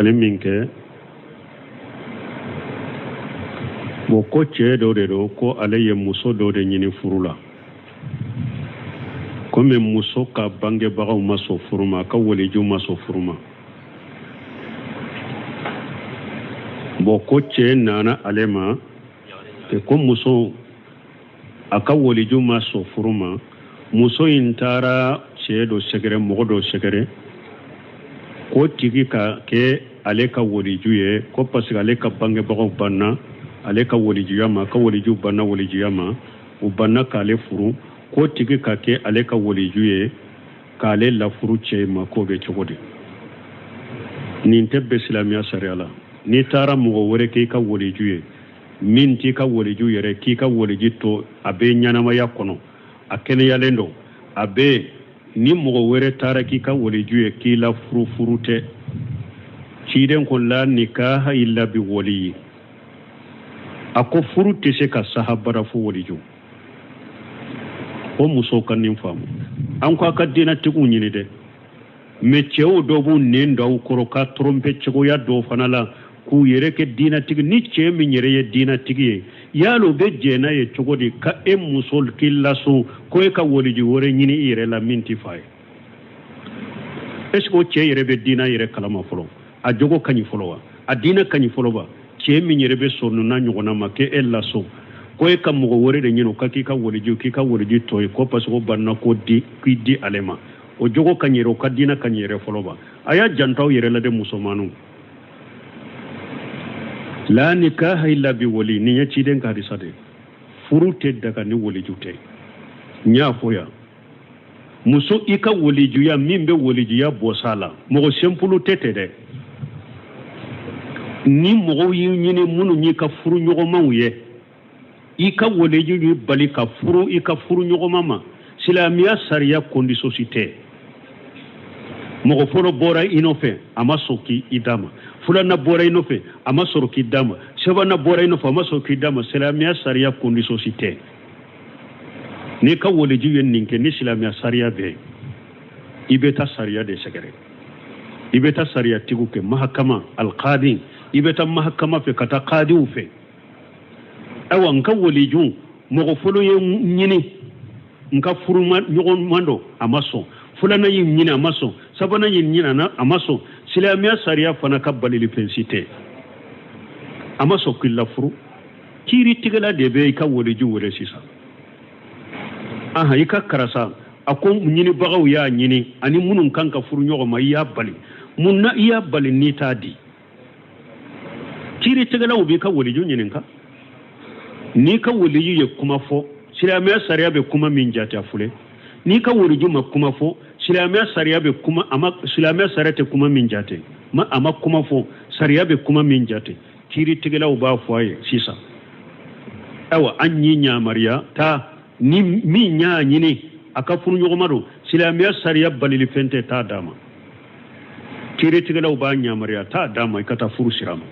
Ale min kɛ bon, ko cɛ dɔ de don, ko ale ye muso dɔ de ɲini furu la. Komi muso ka bangebagaw ma sɔn furu ma, a ka walijuw ma sɔn furu ma. Bon, ko cɛ nana ale ma ko muso a ka waliju ma sɔn furu ma. Muso in taara cɛ dɔ sɛgɛrɛ, mɔgɔ dɔ sɛgɛrɛ, k'o tigi ka kɛ ale ka waliju ye, ko parce que ale ka bangebagaw banna ale ka walijuya ma, ka waliju banna walijuya ma, u banna k'ale furu, k'o tigi ka kɛ ale ka waliju ye k'ale lafuru cɛ ma. K'o bɛ cogo di? Nin tɛ bɛn silamɛya sariya la. N'i taara mɔgɔ wɛrɛ k'i ka waliju ye min t'i ka waliju yɛrɛ, k'i ka waliji to a bɛ ɲɛnamaya kɔnɔ, a kɛnɛyalen don, a bɛ ni mɔgɔ wɛrɛ taara k'i ka waliju ye k'i la furu, furu tɛ. Ciden ko la nikaha illa bi waliyi. A ko furu tɛ se ka saha bara fo waliju. O musow ka nin faamu. An ko a ka diinɛtigiw ɲini dɛ, mais cɛw dɔw b'u nɛn don aw kɔrɔ ka tromper cogoya dɔw fana la k'u yɛrɛ kɛ diinɛtigi. Ni cɛ min yɛrɛ ye diinɛtigi ye, yala o bɛ jɛn n'a ye cogo di ka e muso k'i laso ko e ka waliju wɛrɛ ɲini i yɛrɛ la min t'i fa ye? Est ce que o cɛ yɛrɛ bɛ diinɛ yɛrɛ kalama fɔlɔ? A jogo ka ɲi fɔlɔ wa? A diinɛ ka ɲi fɔlɔ wa? Cɛ min yɛrɛ bɛ sɔn ninnu n'a ɲɔgɔnna ma k'e laso ko e ka mɔgɔ wɛrɛ de ɲini o ka k'i ka waliju, k'i ka waliju tɔ ye, ko parce que o banna ko di k'i di ale ma, o jogo ka ɲi yɛrɛ, o ka diinɛ ka ɲi yɛrɛ fɔlɔ wa? A y'a janto aw yɛrɛ la dɛ, musomaninw. La nikaha illa bi wali. Nin ye ciden ka hadisa de ye. Furu tɛ daga ni waliju tɛ. N y'a fɔ yan, muso i ka walijuya, min bɛ walijuya bɔsa la, mɔgɔ simple tɛ tɛ dɛ. Ni mɔgɔw y'i ɲini minnu y'i ka furu ɲɔgɔnmaw ye, i ka waliju y'i bali ka furu i ka furu ɲɔgɔnma ma, silamɛya sariya condition si tɛ. Mɔgɔ fɔlɔ bɔra i nɔfɛ, a ma sɔn k'i d'a ma. Filanan bɔra i nɔfɛ, a ma sɔrɔ k'i d'a ma. Sabanan bɔra i nɔfɛ, a ma sɔrɔ k'i d'a ma. Silamɛya sariya condition si tɛ. N'i ka waliju ye nin kɛ, ni silamɛya sariya bɛ yen, i bɛ taa sariya de sɛgɛrɛ, i bɛ taa sariyatigiw kɛ mahakama alqadi, i bɛ taa mahakama fɛ ka taa kadiw fɛ. Ayiwa, n ka waliju mɔgɔ fɔlɔ ye ɲini n ka furu ɲɔgɔnman dɔ, a ma sɔn. Filanan y'i ɲini, a ma sɔn. Sabanan y'i ɲini, a ma sɔn. Silamɛya sariya fana ka balili fɛn si tɛ. A ma sɔn k'i lafuru. Kiiritigɛla de bɛ i ka waliju wele sisan. Ahan, i ka karisa, a ko ɲinibagaw y'a ɲini ani minnu kan ka furu ɲɔgɔn ma, i y'a bali. Mun na i y'a bali n'i t'a di? Kiiritigɛlaw b'i ka waliju ɲininka. N'i ka waliju ye kuma fɔ, silamɛya sariya bɛ kuma min jate, a filɛ. N'i ka waliju ma kuma fɔ, silamɛya sariya bɛ kuma a ma, silamɛya sariya tɛ kuma min jate ma, a ma kuma fɔ, sariya bɛ kuma min jate, kiiritigɛlaw b'a fɔ a ye sisan: ayiwa, an y'i yamaruya taa ni min y'a ɲini a ka furu ɲɔgɔnma don, silamɛya sariya balili fɛn tɛ, taa d'a ma. Kiiritigɛlaw b'a yamaruya taa d'a ma, i ka taa furu sira ma.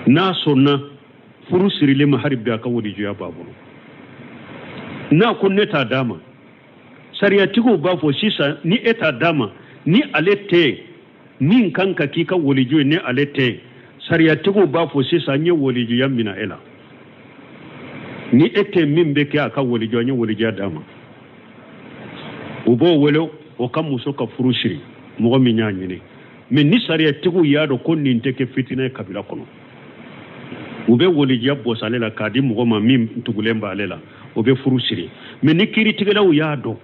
N'a sɔnna furu sirilen ma, hali bi a ka walijuya b'a bolo. N'a ko ne t'a d'a ma, sariyatigiw b'a fɔ sisan: ni e t'a d'a ma, ni ale tɛ min kan ka k'i ka waliju ye, ni ale tɛ, sariyatigiw b'a fɔ sisan: n ye walijuya minɛ e la. Ni e tɛ min bɛ kɛ a ka waliju, n ye walijuya d'a ma. U b'o wele, o ka muso ka furu siri mɔgɔ min y'a ɲini. Mais ni sariyatigiw y'a dɔn ko nin tɛ kɛ fitinɛ ye kabila kɔnɔ, u bɛ walijuya bɔsi ale la k'a di mɔgɔ ma min tugulen b'ale la, o bɛ furu siri. Mais ni kiiritigɛlaw y'a dɔn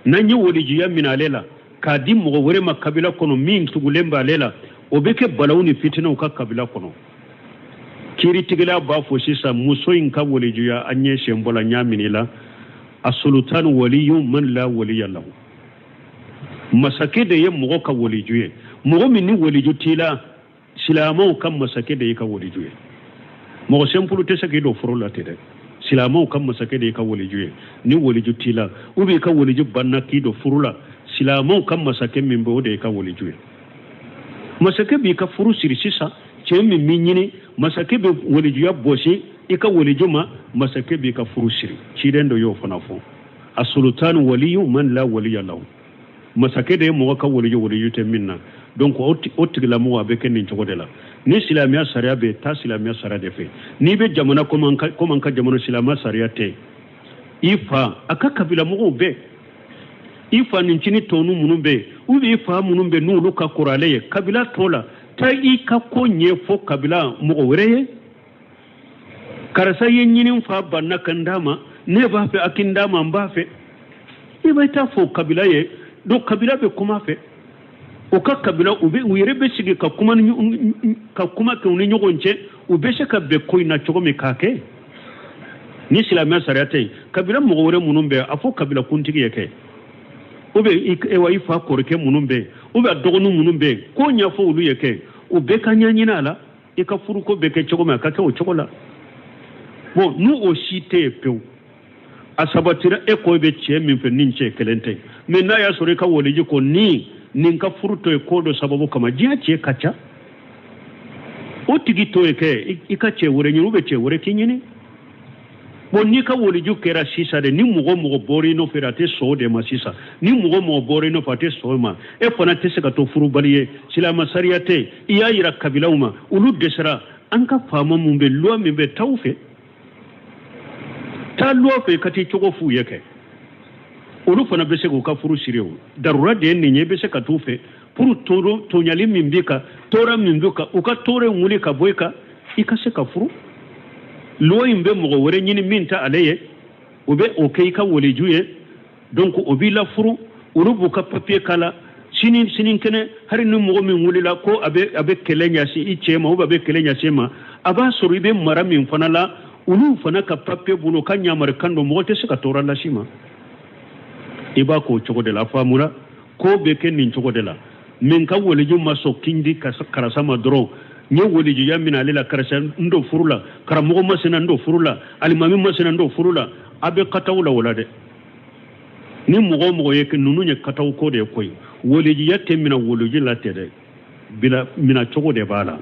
n'an ye walijuya minɛ ale la k'a di mɔgɔ wɛrɛ ma kabila kɔnɔ min tugulen b'ale la, o bɛ kɛ balawu ni fitinɛw ka kabila kɔnɔ, kiiritigɛla b'a fɔ sisan: muso in ka walijuya, an ye sen bɔla, n y'a minɛ i la. Asulutanu waliyu man la waliya lahu. Masakɛ de ye mɔgɔ ka waliju ye. Mɔgɔ min ni waliju t'i la, silamɛw ka masakɛ de y'i ka waliju ye. Mɔgɔ simple tɛ se k'i don furu la ten dɛ. Silamɛw ka masakɛ de y'i ka waliju ye. Ni waliju t'i la, ou bien i ka waliju banna k'i don furu la, silamɛw ka masakɛ min bɛ, o de y'i ka waliju ye. Masakɛ b'i ka furu siri sisan. Cɛ min b'i ɲini, masakɛ bɛ walijuya bɔsi i ka waliju ma, masakɛ b'i ka furu siri. Ciden dɔ y'o fana fɔ: asulutanu waliyu man la waliya lahu. Masakɛ de ye mɔgɔ ka waliju, waliju tɛ min na. Donc o tigilamɔgɔ a bɛ kɛ nin cogo de la. Ni silamɛya sariya bɛ taa silamɛya sariya de fɛ. N'i bɛ jamana komi an ka jamana silamɛya sariya tɛ, i fa a ka kabila mɔgɔw bɛɛ, i fa nicinin tɔnu minnu bɛ yen, ou bien i fa minnu bɛ yen n'olu ka kɔrɔ ale ye kabila tɔ la, taa i ka ko ɲɛfɔ kabila mɔgɔ wɛrɛ ye. Karisa ye ɲini fa banna ka n d'a ma, ne b'a fɛ a ka n d'a ma, n b'a fɛ. I bɛ taa fɔ kabila ye, donc kabila bɛ kuma fɛ. O ka kabila u bɛ u yɛrɛ bɛ sigi ka kuma ka kuma kɛ u ni ɲɔgɔn cɛ, u bɛ se ka bɛn ko in na cogo min k'a kɛ. Ni silamɛya sariya tɛ yen, kabila mɔgɔ wɛrɛ minnu bɛ yen, a fɔ kabila kuntigi ye kɛ, ou bien i fa kɔrɔkɛ minnu bɛ yen, ou bien a dɔgɔnin minnu bɛ yen, k'o ɲɛfɔ olu ye kɛ, u bɛɛ ka ɲɛɲini a la, i ka furuko bɛ kɛ cogo min, a ka kɛ o cogo la. Bon, n'u o si tɛ yen pewu, a sabatira e ko i bɛ cɛ min fɛ, ni cɛ kelen tɛ, mais n'a y'a sɔrɔ i ka waliji ko ni nin ka furu to ye ko dɔ sababu kama, diɲɛ cɛ ka ca, o tigi to ye kɛ i ka cɛ wɛrɛ ɲini, ou bien cɛ wɛrɛ k'i ɲini. Bon, n'i ka waliju kɛra sisan de, ni mɔgɔ mɔgɔ bɔra i nɔfɛ, a tɛ sɔn o de ma sisan. Ni mɔgɔ mɔgɔ bɔra i nɔfɛ, a tɛ sɔn o ma. E fana tɛ se ka to furubali ye, silamɛ sariya tɛ, i y'a yira kabilaw ma, olu dɛsɛra. An ka faama mun bɛ, loi min bɛ, t'aw fɛ, taa loi fɛ ka t'i cogo f'u ye kɛ, olu fana bɛ se k'u ka furu siri. O darura de ye nin ye, i bɛ se ka t'u fɛ pour tɔɲali min b'i kan, tɔɔrɔ min b'i kan, u ka tɔɔrɔ in wuli ka bɔ i kan, i ka se ka furu. Loi in bɛ mɔgɔ wɛrɛ ɲini min tɛ ale ye, o bɛ o kɛ i ka waliju ye, donc o b'i lafuru, olu b'u ka papier k'a la. Sini sinikɛnɛ, hali ni mɔgɔ min wulila ko a bɛ kɛlɛ ɲɛsin i cɛ ma, ou bien a bɛ kɛlɛ ɲɛsin i ma, a b'a sɔrɔ i bɛ mara min fana la, olu fana ka papier bolo, ka ɲamarikan don, mɔgɔ tɛ se ka tɔɔrɔ las'i ma. I b'a k'o cogo de la. A faamuna ko bɛ kɛ nin cogo de la. Min ka waliju ma sɔn kin di karisa ma dɔrɔn, n ye walijuya minɛ ale la, karisa n don furu la, karamɔgɔ masina n don furu la, alimami masina n don furu la, a bɛ kataw la o la dɛ. Ni mɔgɔ o mɔgɔ ye ninnu ye kataw ko de ye koyi. Walijuya tɛ minɛ waliju la tɛ dɛ, bila minɛ cogo de b'a la,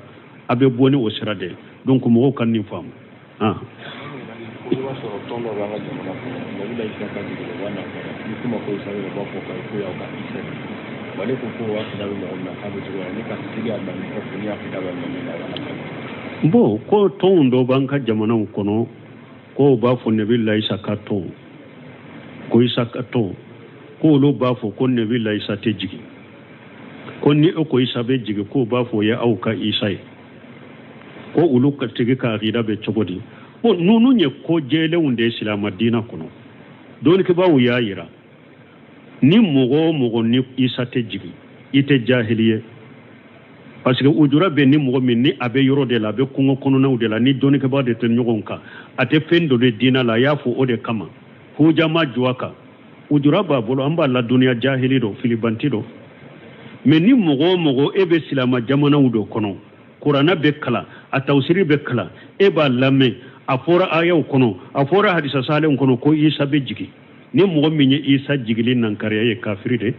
a bɛ bɔ ni o sira de ye. Donc mɔgɔw ka nin faamu. I b'a sɔrɔ tɔn dɔ b'an ka jamana kɔnɔ, Nabila Isa ka jigin u b'a nafa ni kuma ko Isa u b'a fɔ ko y'aw ka Isa de. Wa ne ko ko akida bɛ mɔgɔ min na k'a bɛ cogo la, ne ka sigi a lamɛn kɔfɛ ni akida bɛ mɔgɔ min na ala ka. Bon, ko tɔnw dɔ b'an ka jamanaw kɔnɔ, ko b'a fɔ Nabila Isa ka tɔn, ko Isa ka tɔn, ko olu b'a fɔ ko Nabila Isa tɛ jigin, ko ni e ko Isa bɛ jigin, k'o b'a fɔ o ye aw ka Isa ye, ko olu ka tigi ka akida bɛ cogo di. Bon, ninnu ye ko jɛlenw de ye silamɛ diinɛ kɔnɔ. Dɔnnikɛbaaw y'a yira, ni mɔgɔ o mɔgɔ ni Isa tɛ jigin, i tɛ jahili ye, parce que ujura bɛ ni mɔgɔ min ni a bɛ yɔrɔ de la, a bɛ kungo kɔnɔnaw de la, ni dɔnnikɛbaa de tɛ ɲɔgɔn kan, a tɛ fɛn dɔ de diinɛ la, a y'a fɔ o de kama huja ma jɔ a kan, ujura b'a bolo, an b'a ladɔnniya jahili dɔ, filibanti dɔ. Mais ni mɔgɔ o mɔgɔ e bɛ silamɛ jamanaw dɔ kɔnɔ, kuranɛ bɛ kalan, a tawusiri bɛ kalan, e b'a lamɛn, a fɔra ayaw kɔnɔ, a fɔra hadisa salenw kɔnɔ ko Isa bɛ jigin, ni mɔgɔ min ye Isa jigili nankariya ye kafiri de.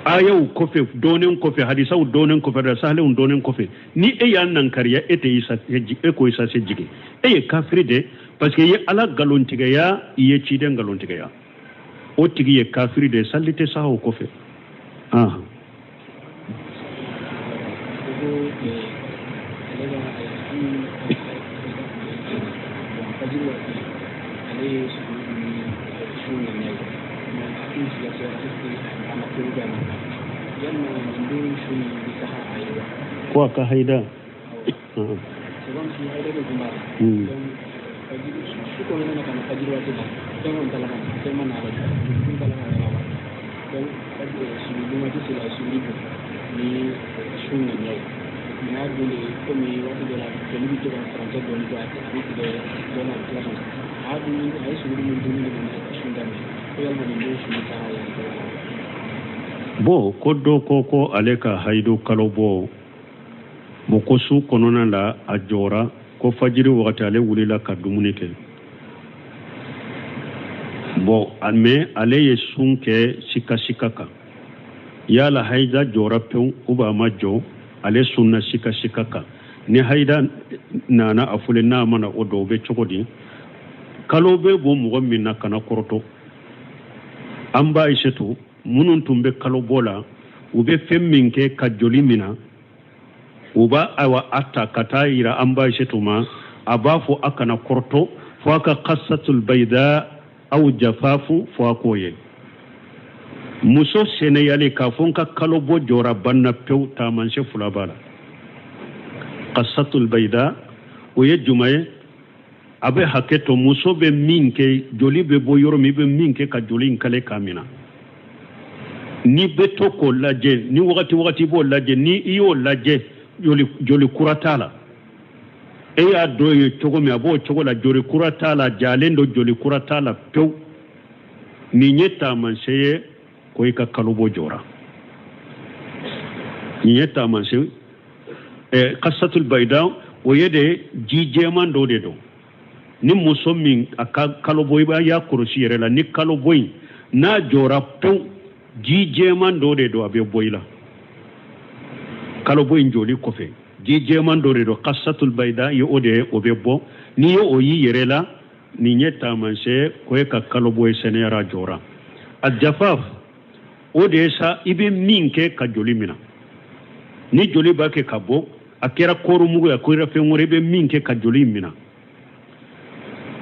Ayaw kɔfɛ, dɔɔnin kɔfɛ, hadisaw dɔɔnin kɔfɛ, hadisa salenw dɔɔnin kɔfɛ, ni e y'a nankariya, e tɛ Isa, e ko Isa se jigin, e ye kafiri de, parce que i ye Ala nkalontigɛya, i ye ciden nkalontigɛya, o tigi ye kafiri de, sali tɛ sa o kɔfɛ. Ko a ka haida. Bon, ko dɔ ko ko ale ka hayidu kalo bɔ, bon ko su kɔnɔna la a jɔra, ko fajiri wagati ale wulila ka dumuni kɛ. Bon, mais ale ye sun kɛ sika sika kan, yala hayida jɔra pewu ou bien a ma jɔ, ale sunna sika sika kan. Ni hayida nana a fɔlen n'a mana o dɔn, o bɛ cogo di? Kalo bɛ bɔ mɔgɔ min na kana kɔrɔtɔ. An b'a Ayisetu minnu tun bɛ kalo bɔ la, U bɛ fɛn min kɛ ka joli mina, u b'a ayiwa a ta ka taa yira an ba Ayisetu ma. A b'a fɔ a kana kɔrɔtɔ fo a ka kasatul bayida aw jafafu, fo a k'o ye. Muso sɛnɛyalen k'a fɔ n ka kalo bɔ jɔra banna pewu, taamasiyɛn fila b'a la. Kasatul bayida, o ye jumɛn ye? A bɛ hakɛ to, muso bɛ min kɛ, joli bɛ bɔ yɔrɔ min, i bɛ min kɛ ka joli in kale k'a mina, n'i bɛ to k'o lajɛ, ni wagati wagati b'o lajɛ, ni i y'o lajɛ, joli kura t'a la. E y'a dɔn ye cogo min, a b'o cogo la, joli kura t'a la, jalen don, joli kura t'a la pewu. Nin ye taamasiyɛn ye ko i ka kalo bɔ jɔra. Nin ye taamasiyɛn. Kasatul bayida, o ye de ji jɛman dɔ de don. Ni muso min a ka kalo bɔ, i b'a y'a kɔlɔsi yɛrɛ la, ni kalo bɔ in n'a jɔra pewu, ji jɛman dɔ de don, a bɛ bɔ i la. Kalo bɔ in jɔli kɔfɛ, ji jɛman dɔ de don, kasatul bayida ye o de ye, o bɛ bɔ. N'i ye o y'i yɛrɛ la, nin ye taamasiyɛn ko e ka kalo bɔ ye sɛnɛyara, jɔra. A jafaf, o de ye sa i bɛ min kɛ ka joli minɛ. Ni joli b'a kɛ ka bɔ, a kɛra kɔɔrimugu ye, a kɛra fɛn wɛrɛ, i bɛ min kɛ ka joli minɛ,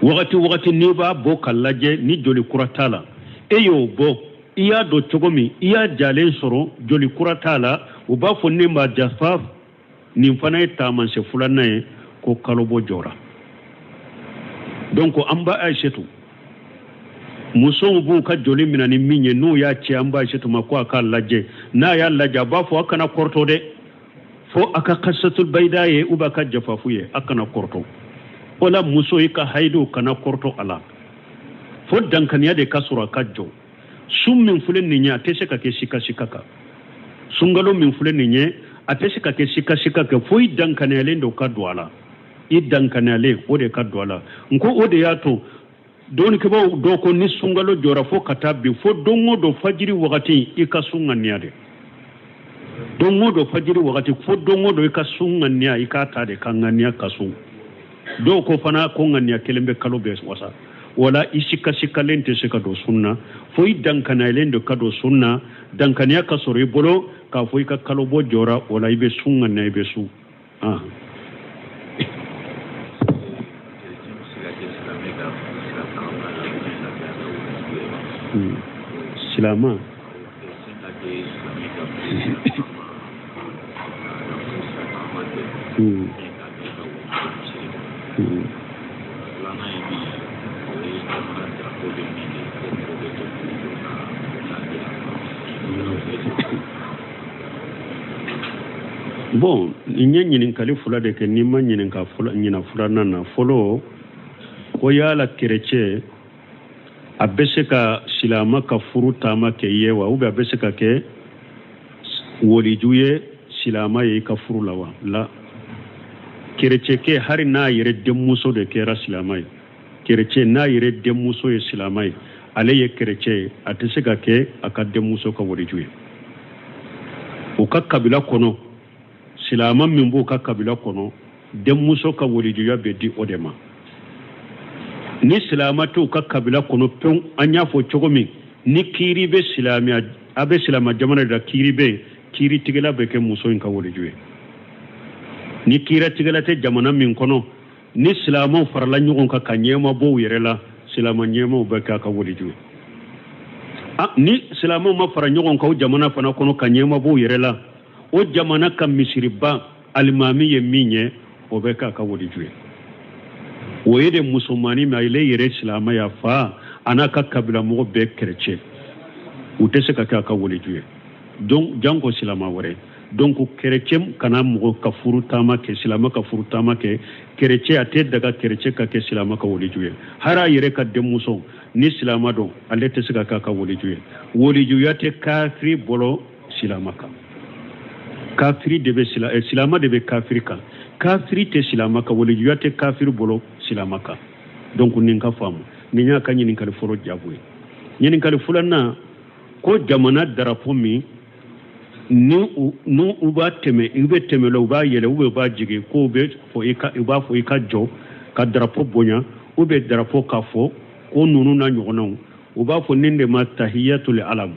wagati wagati n'i b'a bɔ ka lajɛ, ni joli kura t'a la, e y'o bɔ, i y'a dɔn cogo min, i y'a jalen sɔrɔ, joli kura t'a la, u b'a fɔ ne ma jafaf. Nin fana ye taamasiyɛn filanan ye ko kalobɔ jɔra. Donc an ba Ayisetu, musow b'u ka joli minɛ ni min ye, n'u y'a ci an ba Ayisetu ma ko a k'a lajɛ, n'a y'a lajɛ, a b'a fɔ a kana kɔrɔtɔ dɛ, fo a ka kasatul bayida ye ou bien a ka jafafu ye, a kana kɔrɔtɔ. O la muso, i ka hayidu kana kɔrɔtɔ a la, fo dankaniya de ka sɔrɔ a ka jɔ. Sun min filɛ nin ye, a tɛ se ka kɛ sikasika kan. Sunkalo min filɛ nin ye, a tɛ se ka kɛ sikasika kɛ, fo i dankaniyalen don ka don a la. I dankaniyalen, o de ka don a la. N ko o de y'a to dɔnnikɛbaaw dɔw ko ni sunkalo jɔra fo ka taa bin, fo don o don fajiri wagati i ka sun ŋaniya de. Don o don fajiri wagati, fo don o don i ka sun ŋaniya, i k'a ta de ka ŋaniya ka sun. Dɔw ko fana ko ŋaniya kelen bɛ kalo bɛɛ wasa. Wala i sikasikalen tɛ se ka don sun na, fo i dankaniyalen de ka don sun na. Dankaniya ka sɔrɔ i bolo k'a fɔ i ka kalo bɔ jɔra, o la i bɛ sun ŋaniya, i bɛ sun. Silama bon, n ye ɲininkali fila de kɛ, n'i ma ɲininka ɲina filanan na fɔlɔ, ko yala kerecɛ a bɛ se ka silama ka furu taama kɛ i ye wa, ou bien a bɛ se ka kɛ woliju ye silama ye i ka furu la wa? La, kerecɛkɛ, hali n'a yɛrɛ denmuso de kɛra silama ye, kerecɛ n'a yɛrɛ denmuso ye silama ye, ale ye kerecɛ ye, a tɛ se ka kɛ a ka denmuso ka woliju ye. U ka kabila kɔnɔ, silama min b'u ka kabila kɔnɔ, denmuso ka walijuya bɛ di o de ma. Ni silama t'u ka kabila kɔnɔ pewu, an y'a fɔ cogo min, ni kiiri bɛ silamɛya, a bɛ silama jamana de la, kiiri bɛ yen, kiiritigɛla bɛ kɛ muso in ka waliju ye. Ni kiiritigɛla tɛ jamana min kɔnɔ, ni silamɛw farala ɲɔgɔn kan ka ɲɛma bɔ u yɛrɛ la, silama ɲɛmaw bɛ kɛ a ka waliju ye. Ni silamɛw ma fara ɲɔgɔn kan o jamana fana kɔnɔ ka ɲɛma bɔ u yɛrɛ la, o jamana ka misiriba alimami ye min ye, o bɛ k'a ka waliju ye. O ye de musomannin min ale yɛrɛ silamɛ y'a fa a n'a ka kabila mɔgɔ bɛɛ kerecɛ, u tɛ se ka kɛ a ka waliju ye. Donc janko silama wɛrɛ. Donc kerecɛ kana mɔgɔ ka furu taama kɛ, silama ka furu taama kɛ kerecɛ, a tɛ daga kerecɛ ka kɛ silama ka waliju ye. Hali a yɛrɛ ka denmuso ni silama don, ale tɛ se ka k'a ka waliju ye. Walijuya tɛ kafiri bolo silama kan. Kafiri de bɛ silama de bɛ kafiri kan, kafiri tɛ silama kan, walijuya tɛ kafiri bolo silama kan. Donc nin ka faamu, nin y'a ka ɲininkali fɔlɔ jaabu ye. Ɲininkali filanan, ko jamana darapo min ni u b'a tɛmɛ, u bɛ tɛmɛ la, u b'a yɛlɛ, u b'a jigin, k'u bɛ fɔ i ka, u b'a fɔ i ka jɔ ka darapo bonya, u bɛ darapo k'a fɔ ko ninnu n'a ɲɔgɔnnaw, u b'a fɔ nin de ma tahiyatul alam.